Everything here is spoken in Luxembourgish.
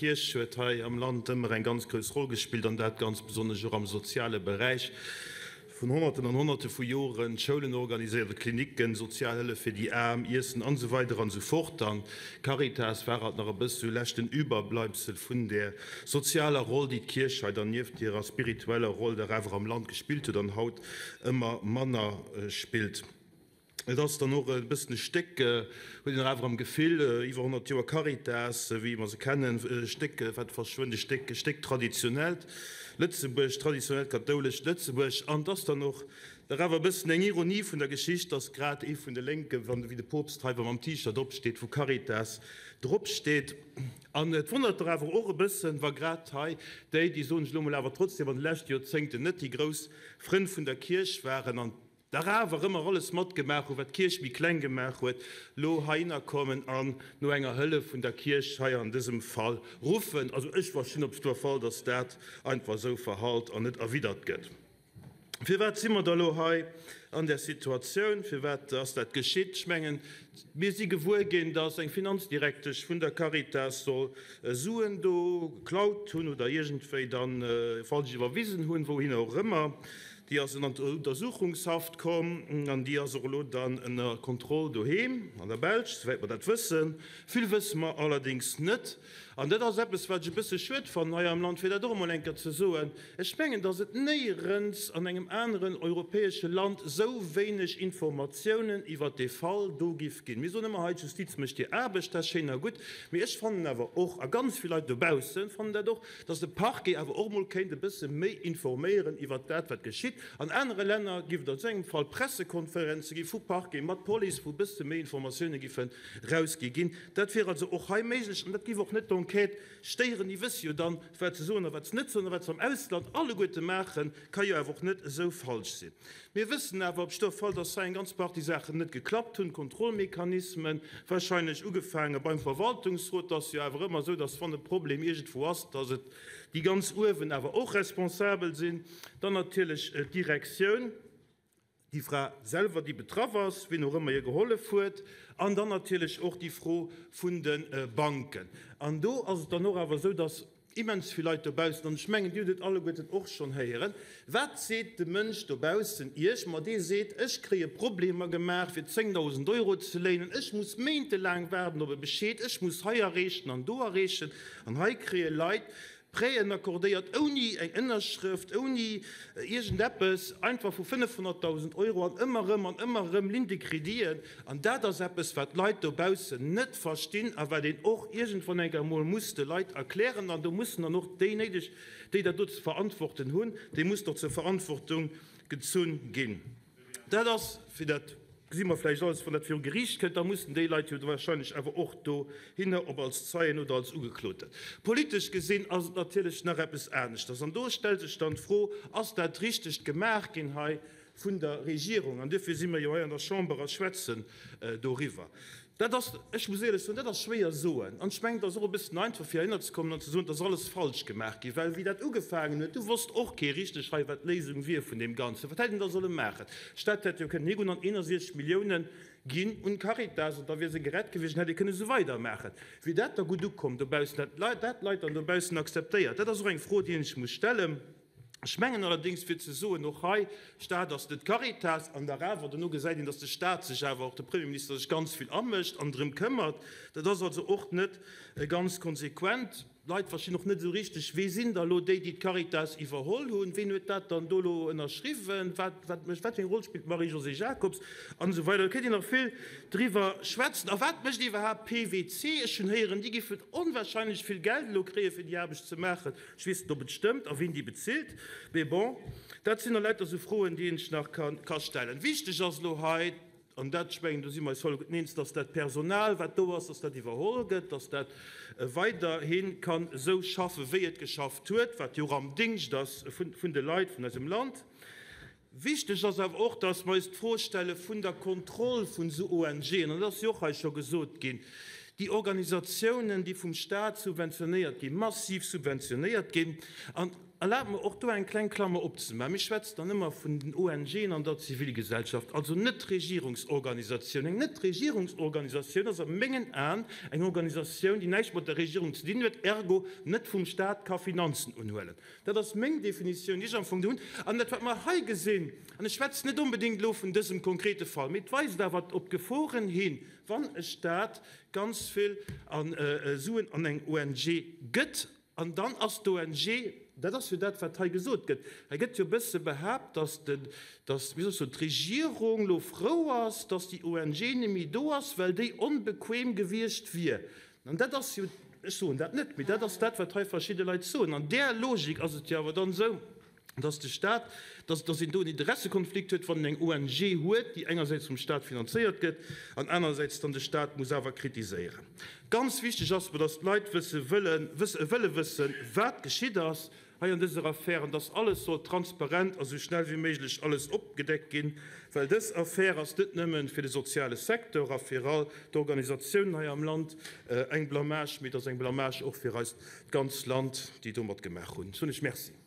D'Kierch huet hei am Land ëmmer eng ganz grouss Roll gespillt, an dat ganz besonnesch och am soziale Beräich. Vun Honnerten an Honnerte vu Joren Schoulen organiséiert, Klinicken, Sozialhëllef fir déi Aarm, Iessen an esou weider an esou fort. An d'Caritas war halt nach e bësse sou leschten Überbleibsel vun där sozialer Roll, déi d'Kierch hei dann nieft hirer spiritueller Roll dach awer am Land gespillt huet an haut ëmmer manner spillt. Et ass dann och e bëssen e Stéck, huet een awer am Gefill, iwwer 100 Joer Caritas, wéi mer se kennen, e Stéck wat verschwënnt, e Stéck, e Stéck traditionellt Lëtzebuerg, traditionellt kathoulescht Lëtzebuerg. An et ass dann och dach awer e bëssen eng Ironie vun der Geschicht, dass grad ee vun de Lénken, wann wéi de Poopst hei, wa mam T-Shirt opsteet, wou Caritas dropsteet. An et wonnert dach awer och e bëssen, wa grad hei déi, déi, soen ech elo mol, awer trotzdem an de leschte Joerzéngten net déi grouss Frënn vun der Kierch waren an, Dach awer ëmmer alles matgemaach hu wat d'Kierch méi kleng gemaach huet, lo heihinner kommen an no enger Hëllef vun der Kierch hei an dësem Fall ruffen. Also ech verstinn op jidder Fall, dass dat einfach esou verhallt an net erwidert gëtt. Firwat si mer da lo hei an där Situatioun? Firwat ass dat geschitt? Ech mengen, mir si gewuer ginn, dass eng Finanzdirektesch vun der Caritas soll Suen do geklaut hunn oder iergendwéi dann falsch iwwerwisen hunn, wouhinner och ëmmer. Déi ass an d'Untersuchungshaft komm an déi ass och elo dann ënner Kontroll doheem an der Belsch, souwäit mer dat wëssen. Vill wësse mer allerdéngs net. An dat ass eppes, wat ech e bësse schued fannen hei am Land, fir dat och emol eng Kéier ze soen. Ech mengen, datt et néierens an engem aneren europäesche Land esou wéineg Informatiounen iwwert dee Fall do giff ginn. Mir soen ëmmer hei, d'Justiz mécht hir Aarbecht, dat ass schéin a gutt. Mee ech fannen awer och, a ganz vill Leit dobausse fannen dat och, dass de Parquet awer och mol kéint e bësse méi informéieren iwwert dat, wat geschitt. An anere Länner giff et an esou engem Fall Pressekonferenze gi vu Parquet mat Police, wou e bësse méi Informatioune giffen erausgi ginn. Dat wier also och hei méiglech an dat giff och net d'Enquête stéieren. Déi wësse jo dann, wat se soen a wat se net soen a wat se am Ausland alleguerte maachen, ka jo awer och net esou falsch sinn. Mir wëssen awer op jidder Fall, dass hei eng ganz Partie Saachen net geklappt hunn, Kontrollmechanismen, wahrscheinlech ugefaange beim Verwaltungsrot. Et ass jo awer ëmmer esou, dass wann e Problem iergendwou ass, dass et déi ganz uewen awer och responsabel sinn. Dann natierlech d'Direktioun, déi Fra selwer, déi betraff ass, wien och ëmmer hir gehollef huet, an dann natierlech och déi Fro vun de Banken. An do ass et dann och awer esou, dass Immens vill Leit dobaussen, an ech mengen, Dir hutt et alleguerten och schonn héieren, Wat seet de Mënsch dobaussen Iech? Ma dee seet, Ech kréie Problemer gemaach, fir 10.000 Euro ze léinen, ech muss méintelaang waarden op e Bescheed, ech muss hei erreechen an do erreechen. An hei kréie Leit Prêten accordéiert ouni eng Ënnerschrëft, ouni iergendeppes, einfach vu 500.000 Euro an ëmmer erëm an ëmmer erëm Lignes de créditen. An dat ass eppes, wat d'Leit dobaussen net verstinn a wat een och iergendwann eng Kéier emol muss de Leit erklären. An do mussen dann och déi néideg, déi dat do ze verantworten hunn, déi mussen och zur Verantwortung gezunn ginn. Dat ass, fir dat gesi mer vläicht alles, wann dat viru Geriicht kënnt, da mussen déi Leit jo wahrscheinlech awer och dohinner, ob als Zeien oder als Ugekloten. Politesch gesinn ass et natierlech nach eppes aneschters. An do stellt sech dann d'Fro, Ass dat Richtegt gemaach ginn hei vun der Regierung? An duerfir si mer jo hei an der Chamber a schwätzen doriwwer. Dat ass, ech muss éierlech soen, dat ass schwéier soen. An ech mengen, et ass och e bëssen einfach, fir heihinner ze kommen an ze soen, et ass alles falsch gemaach ginn. Well wéi dat ugefaangen huet, du wosst och kee richteg hei, wat d'Léisung wier vun deem Ganzen. Wat hätt een da solle maachen? D'Stad hätt jo kënnen higoen an 61 Milliounen ginn un d'Caritas an da wier se gerett gewiescht an hätt ee kënnen esou weidermaachen. Wier dat da gutt ukomm dobaussen? Hätt dat d'Leit dann dobaussen akzeptéiert? Dat ass och eng Fro, déi een sech muss stellen. Ech mengen allerdéngs, fir ze soen, och hei, Stat ass net Caritas, an dach awer, dono gesäit een, datt de Stat sech awer, och de Premierminister sech ganz vill amëscht an drëm këmmert. Dat ass also och net ganz konsequent. D'Leit verstinn och net esou richteg, Wie sinn da elo déi, déi d'Caritas iwwerholl hunn? Wien huet dat dann do elo ënnerschriwwen? Wat, wat mécht, wat fir eng Roll spillt d'Marie-Josée Jacobs? An esou weider. Do kéint een nach vill driwwer schwätzen. A wat mécht iwwerhaapt PwC? Ech hunn héieren, déi géifen onwahrscheinlech vill Geld elo kréien, fir déi Aarbecht ze maachen. Ech weess net, ob et stëmmt a wien déi bezilt, mee bon, dat sinn elauter esou Froen, déi een sech nach ka stellen. Wichteg ass elo hei, an dat, ech mengen, do si mer eis alleguerten eens, dass dat Personal, wat do ass, dass dat iwwerholl gëtt, dass dat weiderhi kann esou schaffen, wéi et geschafft huet, wat jo och am Dingscht ass vun de Leit vun eisem Land. Wichteg ass awer och, dass mer eis d'Fro stelle vun der Kontroll vun esou ONGen, an dat ass jo och hei scho gesot ginn, déi Organisatiounen, déi vum Stat subventionéiert ginn, massiv subventionéiert ginn. An. Erlaabt mer och do eng kleng Klammer opzemaachen, Mir schwätzen dann ëmmer vun den ONGen an der Zivilgesellschaft, also Netregierungsorganisatiounen. Eng Netregierungsorganisatioun ass a mengen Aen eng Organisatioun, déi näischt mat der Regierung ze dinn huet, ergo net vum Staat ka Finanzen unhuelen. Dat ass meng Definitioun, déi ech am Fong do hunn. An dat, wat mer hei gesinn, an ech schwätzen net onbedéngt elo vun dësem konkrete Fall, mee et weist awer op d'Geforen hin, wann e Staat ganz vill Suen an eng ONG gëtt, An dann ass d'ONG, dat ass jo dat, wat hei gesot gëtt, hei gëtt jo e bësse behaapt, dass de, dass, wéi soll ech soen, d'Regierung elo frou ass, dass déi ONG net méi do ass, well déi onbequem gewiescht wier. An dat ass jo, ech soen dat net, mee dat ass dat, wat hei verschidde Leit soen. An där Logik ass et jo awer dann esou, dass de Staat, dass, dass een do en Interessekonflikt huet, wann een eng ONG huet, déi engersäits vum Staat finanzéiert gëtt an anerersäits dann de Staat muss awer kritiséieren. Ganz wichteg ass mer, dass d'Leit wësse wëllen, wësse, wëlle wëssen, wat geschitt ass hei an dëser Affär an dass alles soll transparent a sou schnell wéi méiglech alles opgedeckt ginn, well dës Affär ass net nëmme fir de soziale Secteur a fir all d'Organisatiounen hei am Land eng Blamage, mee et ass eng Blamage och fir eist ganz Land, déi do matgemaach hunn. Soen ech Merci.